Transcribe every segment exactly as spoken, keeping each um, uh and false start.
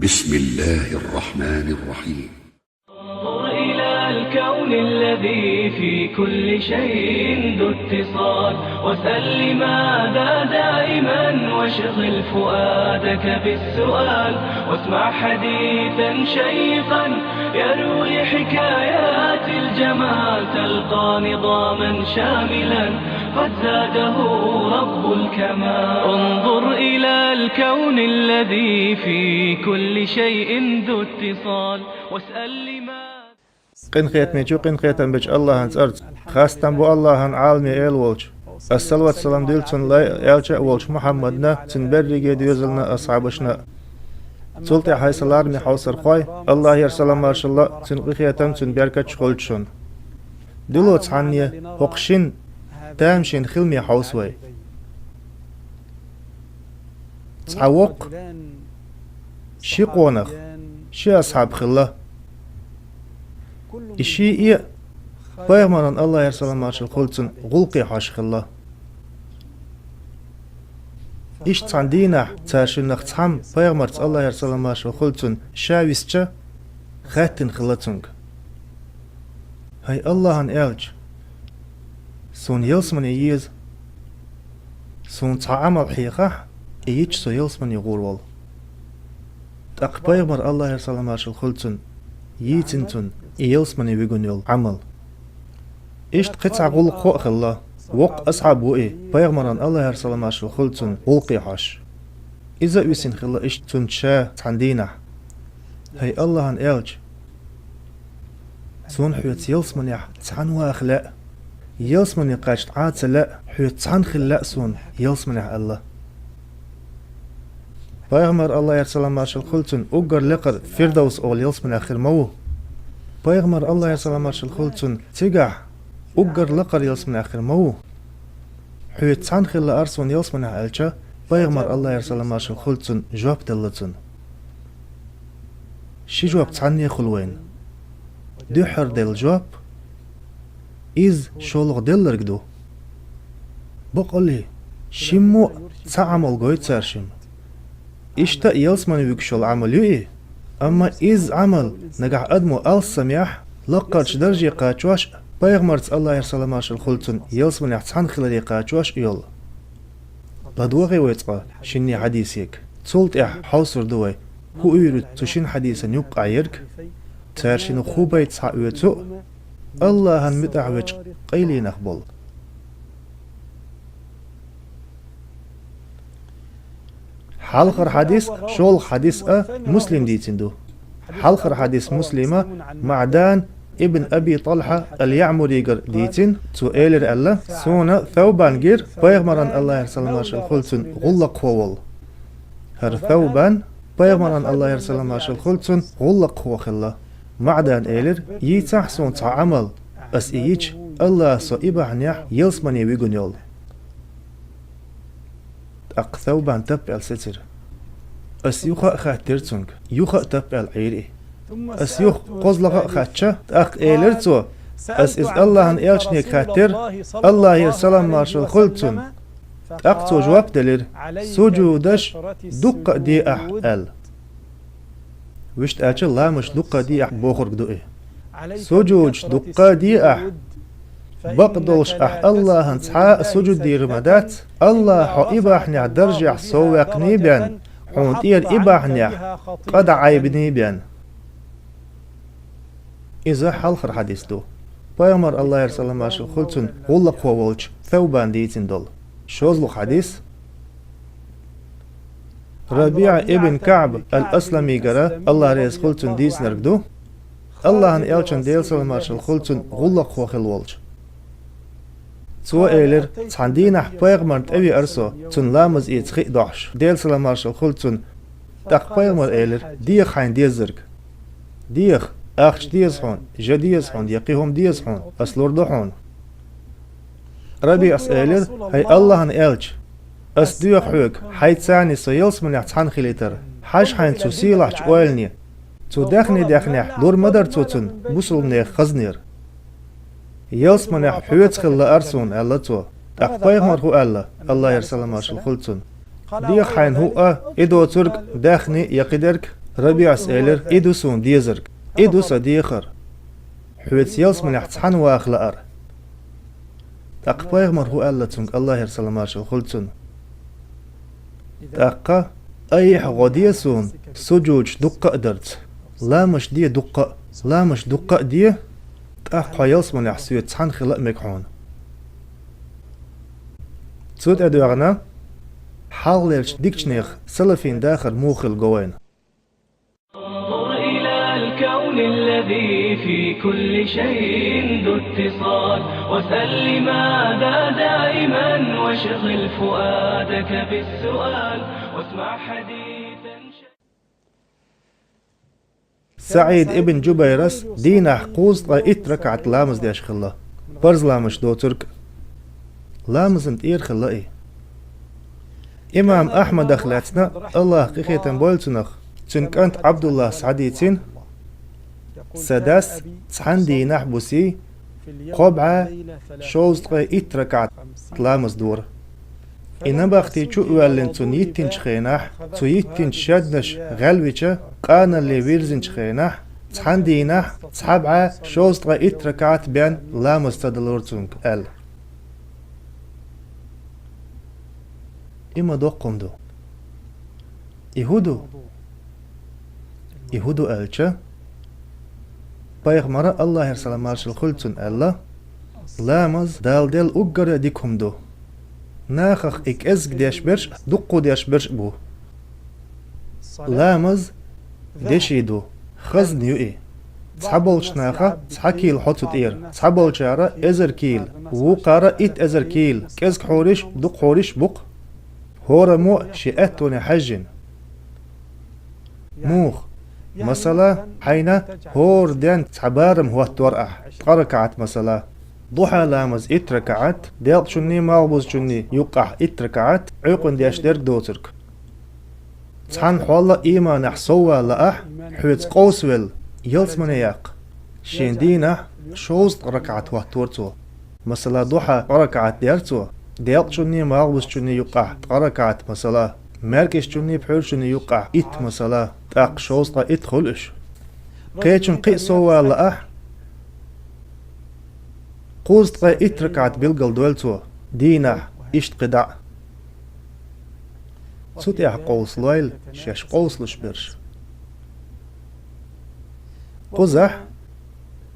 بسم الله الرحمن الرحيم. انظر إلى الكون الذي في كل شيء ذو اتصال، واسأل لماذا دائما، واشغل فؤادك بالسؤال، واسمع حديثا شيقا يروي حكايات الجمال، تلقى نظاما شاملا قد زاده رب الكمال. انظر إلى الكون الذي في كل شيء ذو اتصال، واسأل لماذا. Къинхетамечу, къинхетам бечу Аллахьан цӀарца. Хастам бу Аллахьан, Ӏаламий Эла волчу. Ассалават-салам дуьллу цунна лай а, элча а волчу Мухьаммадна, цуьнан берриге доьзална а, асхьабашна а. Цул тӀаьхьа, хӀай сан лараме хьовсархой, Аллахьера салам-маршалла, цуьнан къинхетам, цуьнан беркаташ хуьлда шуна. Дуьллу цхьанне хӀокху шина тамашийна хиламе хьовса вай. Цхьа воккха, ши къонах, ши асхьаб хилла. И шиъ а пайхамаран, Аллахьера салам-маршалла хуьлда цунна, гӀуллакхе хьожуш хилла. Иштта цхьана дийнахь цара шиннах цхьамма пайхамарца, Аллахьера салам-маршалла хуьлда цунна, ша висча, хаьттина хилла цуьнга: «ХӀай Аллахьан элча, суна ялсамане еза. Суна цхьа Ӏамал хьехахь, и йича со ялсамане гӀур волу». ТӀаккха пайхамара, Аллахьера салам-маршалла хуьлда цунна, йийцина цунна и ялсамане вигна йолу Ӏамал. Иштта кхин цхьа гӀуллакхо а хилла. Воккха асхьаб ву и, пайхамаран, Аллахьера салам-маршалла хуьлда цунна, гӀуллакхе хьожуш. Иза а висина хилла иштта цуьнца ша цхьана дийнахь: «ХӀай Аллахьан элча, суна хьоьца ялсаманехь цхьаьна ваха лаьа, ялсамане кхаьчна Ӏа ца лаьа, хьоьца цхьаьна хила лаьа суна ялсаманехь», — аьлла. Пайхамара, Аллахьера салам-маршалла хуьлда цунна, уггар лекхара Фирдавс олу ялсаманехь хир ма ву. Пайхамара, Аллахьера салам-маршалла хуьлда цунна, цигахь уггар лакхара ялсаманехь хир ма ву. Хьоьца цхьаьна хила лаьара суна ялсаманехь аьлча, пайхамара, Аллахьера салам-маршалла хуьлда цунна, жоп делла цунна. Ши жоп цхьанне хуьлу вайна. Дуьххьара делла жоп, иза шолгӀа делларг ду. Баккъалла, шиммо а цхьа Ӏамал гойту цара шимма. Иштта а ялсамане вуьгуш йолу Ӏамал ю и, амма изза Ӏамал нагахь адамо алссамехь, лакхарчу дарже кхачош а, пайхамарца, Аллахьера салам-маршалла хуьлда цунна, ялсаманехь цхьаьна хиларе кхачош а йолу. ЛадогӀий вай цкъа шинне хьадисега. Цул тӀаьхьа хьовсур ду вай, хӀун уьйр ю цу шина хьадисан юккъехь ерг, цара шиннах хӀун байта схьаоьцу а, Аллахьан муьтӀахь вечу къайленах болу. Хьалхара хьадис а, шолгӀа хьадис а Муслима дийцина ду. Хьалхара хьадис Муслима МаӀдан ибн Аби ТӀалхьа ал-Яъмуригара дийцина, цо элира аьлла: «Суна Саубан гира пайхамаран, Аллахьера салам-маршалла хуьлда цунна, гӀуллакхо волу». ХӀара Саубан пайхамаран, Аллахьера салам-маршалла хуьлда цунна, гӀуллакхо хилла. МаӀдан элира: «Йийцахь суна цхьа Ӏамал, ас и йича, Аллаха со и бахьанехь ялсамане вигна йолу». ТӀаккха Саубан таппаьлла сецира. Ас юха а хаьттира цуьнга, юха а таппаьлла Ӏийра и. Ас юха кхозлагӀа а хаьттича, тӀаккха элира цо: «Ас иза Аллахьан элчанега хаьттира, Аллахьера салам-маршалла хуьлда цунна». ТӀаккха цо жоп делира: «Сужудаш дуккха а де ахь», — аьлла. Вуьшта аьлча, ламазаш дуккха а де ахь бохург ду и. Сужудаш дуккха а де ахь. Бакъдолуш ахь Аллахьан цхьа а сужуд дийр ма дац, Аллаха хьо и бахьанехь даржехь совваьккхина бен, хьуна тӀера и бахьанехь къа дӀаӀайбина бен. Иза хьалхара хьадис ду. Пайхамар, Аллахьера салам-маршалла хуьлда цунна, гӀуллакхо волчу Саубан дийцина долу. ШолгӀа хьадис РабиӀа ибн КаӀб ал-Асламигара, Аллах реза хуьлда цунна, дийцинарг ду, Аллахьан элчан, Делан салам-маршалла хуьлда цунна, гӀуллакхо хилла волчу. Цо элира: «Цхьана дийнахь пайхамарна тӀевеара со, цунна ламаз эца хи а дохьуш, Делан салам-маршалла хуьлда цунна». ТӀаккха пайхамара элира: «Деха хьайна дезарг. Деха, ахча деза хьуна, жа деза хьуна, я кхин хӀума деза хьуна, ас лур ду хьуна». РабиӀас элира: «ХӀай Аллахьан элча, ас доьху хьоьга, хьайца со ялсаманехь цхьаьна хилийтар. Хьажа хьайна цу сийлахьчу ойлане. Цу даьхни даьхнехь лур ма дара цо цунна бусалбанех хазнера». «Ялсаманехь хьоьца хила лаара суна», — аьлла цо. ТӀаккха пайхамара хӀун аьлла, Аллахьера салам-маршалла хуьлда цунна? «Деха хьайна хӀуъа, и доцург, даьхни я кхидерг, РабиӀас элира: «И ду суна дезарг, и ду сан дехар, хьоьца ялсаманехь цхьаьна ваха лаар». ТӀаккха пайхамара хӀун аьлла цуьнга, АллахӀера салам-маршалла хуьлда цунна: «ТӀаккха айхьа гӀо де суна сужудаш дуккха а дарца, ламазаш де дуккха а, ламазаш дуккха а де, тӀаккха хьо ялсаманехь соьца цхьаьна хила а мега хьуна». Цу тӀедоьгӀна хьалхалерчу дикачу нехан, салафийн дахар муха хилла го вайна. انظر إلى الكون الذي في كل شيء ذو اتصال، واسأل لماذا دائما، واشغل فؤادك بالسؤال، واسمع حديثا. СаӀид ибн Джубайрас дийнахь кхузткъе итт ракаӀат ламаз деш хилла, парз ламазаш доцург а. Ламазан тӀера хилла и. Имам Ахьмадах лаьцна, АллахӀа къинхетам бойла цунах, цуьнан кӀанта Ӏабдуллас хьадийцина: «Сан дас цхьана дийнахь, бусий, кхо бӀе шовзткъе итт ракаӀат ламаз дора. И набахти чу а воьллина цунна йиттинчу хенахь, цу йиттинчу шеднаш гӀелвича, къаналле вирзинчу хенахь, цхьана дийнахь цхьа бӀе шовзткъе итт ракаӀат бен ламаз ца далора цуьнга», — аьлла. И ма доккха хӀума ду. И хӀун ду? И хӀун ду аьлча, пайхамара, АллахӀера салам-маршалла хуьлда цунна, аьлла: «Ламаз Дала делла уггар а дика хӀума ду. Нахах и кӀезиг деш берш а, дуккха деш берш а бу. Ламаз деши ду, хазна ю и. Цхьаболчу наха цхьа кийла хьо цу тӀера, цхьаболчара эзар кийла, вукхара итт эзар кийла, кӀезиг хьориш а, дукха хьориш а бу-кх. ХӀораммо а шен аьттоне хьаьжжина». Муха? Масала, хьайна хӀора денна цхьа барам хӀоттор ахь, ткъа ракаӀат, масала. Духьа ламаз итт ракаӀат, делкъачунний, малхбузачунний юккъахь итт ракаӀат, Ӏуьйкъана деш дерг доцург. Цхьана хьолла а ийманехь соввала ахь, хьоьца къовсавелла, ялсамане яккха, шен дийнахь шовзткъа ракаӀат хӀоттора цо. Масала, духьа ткъа ракаӀат дера цо, делкъачунний, малхбузачунний юккъахь ткъа ракаӀат, масала, маьркӀажчунний, пхьуьрчунний юккъахь итт, масала, тӀаккха шовзткъа итт хуьлу уьш. Кхечун кхин а соввала ахь, кхузткъе итт ракаӀат билгалдойла цо дийнахь, иштта кхидӀа а. Цу тӀехь къовсалойла шаьш къовсалуш берш. Кхузахь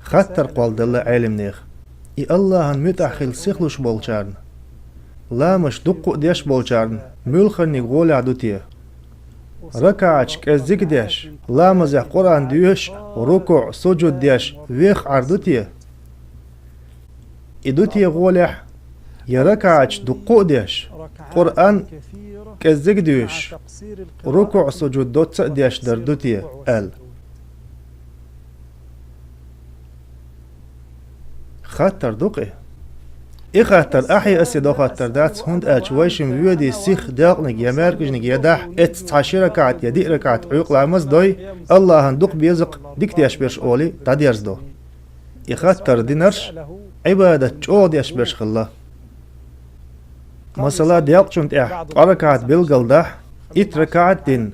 хаттар кхолладелла Ӏеламнехан: и АллахӀан муьтӀахь хила сихлуш болчарна, ламазаш дуккха а деш болчарна муьлханиг гӀолехь ду те? РакаӀаташ кӀеззиг а деш, ламазехь Къуръан доьшуш а, рукуӀ, сужуд деш, вехха Ӏар ду те? И ду те гӀолехь, я ракаӀаташ дуккха а деш, Къуръан кӀеззиг а доьшуш, рукуӀ, сужуд доцца а деш дар ду те? — аьлла. Хаттар ду-кх и. И хаттар ахье асе до хаттар дац, хӀунда аьлча вай шимма воьдий сиха делкъаниг я маьркӀажниг я дахь, эцца цхьа ши ракаӀат я диъ ракаӀат Ӏуьйкъа ламаз дой, АллахӀан дукха беза-кх дика деш берш олий дӀадерзадо. И хаттар динарш Ӏибадат чӀогӀа деш берш хилла. Масала, делкъачун тӀехь ткъа ракаӀат билгалдахь, итт ракаӀат дина,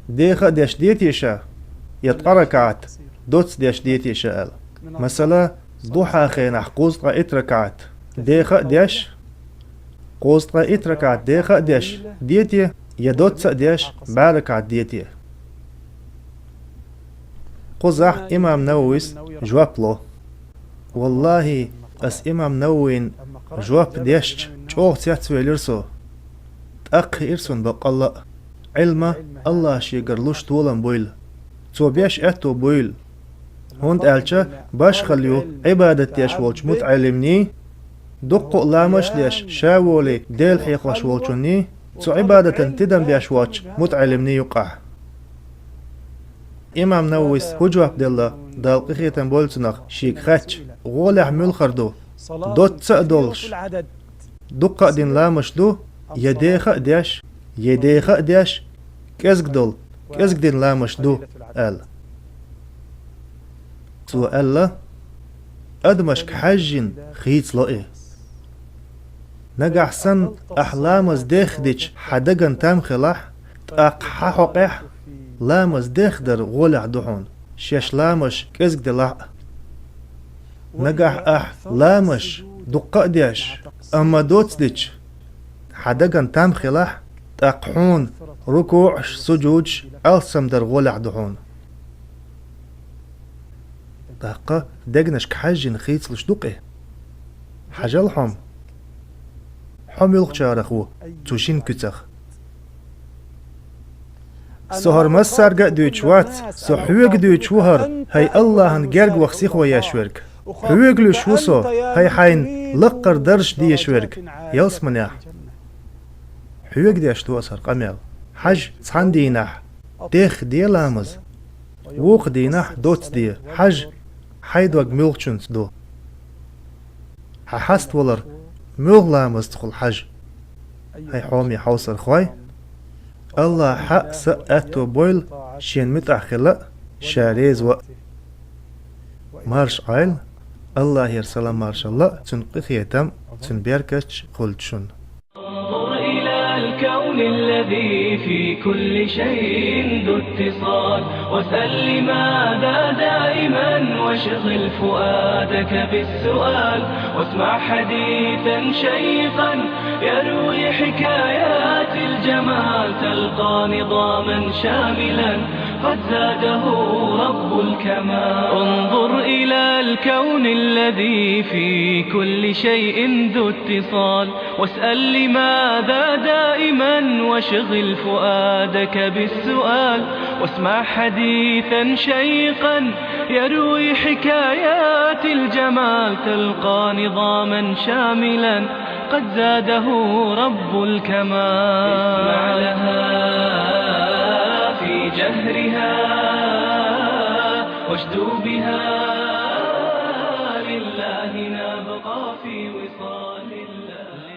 деха а деш де те ша, я ткъа ракаӀат доцца деш де те ша аьлла. Масала, духьа хенахь кхузткъе итт ракаӀат деха а деш, кхузткъе итт ракаӀат деха а деш де те, я доцца а деш бӀе ракаӀат де те? Кхузахь имам Нававис жоп ло. Валлахьи, ас имам Нававин жоп дешча, чӀогӀа цецвелира со. ТӀаккха хиира суна баккъалла а, Ӏилма АллахӀ шегара луш толам буйла, Цо беш аьтто буйла. ХӀунда аьлча башхалла ю Ӏибадат деш волчу мутаӀеллимний, дуккха а ламазаш деш, ша волий Дела хьехош волчунний, цу Ӏибадатан тидам беш воцчу мутаӀеллимний юккъахь. Имам Нававис хӀун жоп делла, Дала къинхетам бойла цунах, шега хаьттича, гӀолехь муьлхар ду, доцца а долуш, дуккха а дина ламазаш ду, я деха а деш, я деха а деш, кӀезиг долу, кӀезиг дина ламазаш ду, аьлла. Цо аьлла: «Адамашка хьаьжжина хийцало и. Нагахь санна ахь ламаз деха дича хьан даган там хилахь, тӀаккха хьан хьокъехь Ламаз дехдар гӀолехь ду хьуна, шаьш ламазаш кӀезга делахь а. Нагахь ахь ламазаш дуккха а деш, амма доцдича, хьан даган там хилахь, тӀаккха хьуна рукуӀаш, сужудаш алсамдар гӀолехь ду хьуна. ТӀаккха дегнашка хьаьжжина хийцалуш ду-кх и. Хьажал хьо-м. Хьо муьлхачарах ву цу шин куьцах? Со хӀара массаьрга а дуьйцуш вац, со хьоьга дуьйцуш ву хӀара, хӀай АллахӀан герга ваха сихо еш верг. Хьоьга луьйш ву со, хӀай хьайна лаккхара даржаш дезаш верг ялсаманехь. Хьоьга деш ду аса хӀара къамел. Хьажа цхьана дийнахь дехде ламаз, вукху дийнахь доцде. Хьажа, хьайн дог муьлхачуьнца ду. Хьан хьаставалар муьлха ламазца хуьлу хьажа? ХӀай хьоме хьовсархой, АллахӀа хьан а, сан а аьтто бойла Шена муьтӀахь хила а, Ша реза ван а. Марша Ӏойла, АллахӀера салам-маршалла а, Цуьнан къинхетам а, Цуьнан беркаташ а хуьлда шуна. انظر إلى الكون الذي في كل شيء ذو اتصال، واسأل لماذا دائما، واشغل فؤادك بالسؤال، واسمع حديثا شيقا يروي حكايات الجمال، تلقى نظاما شاملا قد زاده رب الكمال. انظر إلى الكون الذي في كل شيء ذو اتصال، واسأل لماذا دائما، واشغل فؤادك بالسؤال، واسمع حديثا شيقا يروي حكايات الجمال، تلقى نظاما شاملا قد زاده رب الكمال. اسمع لها في جهرها، واشدو بها، لله نبقى في وصال الله.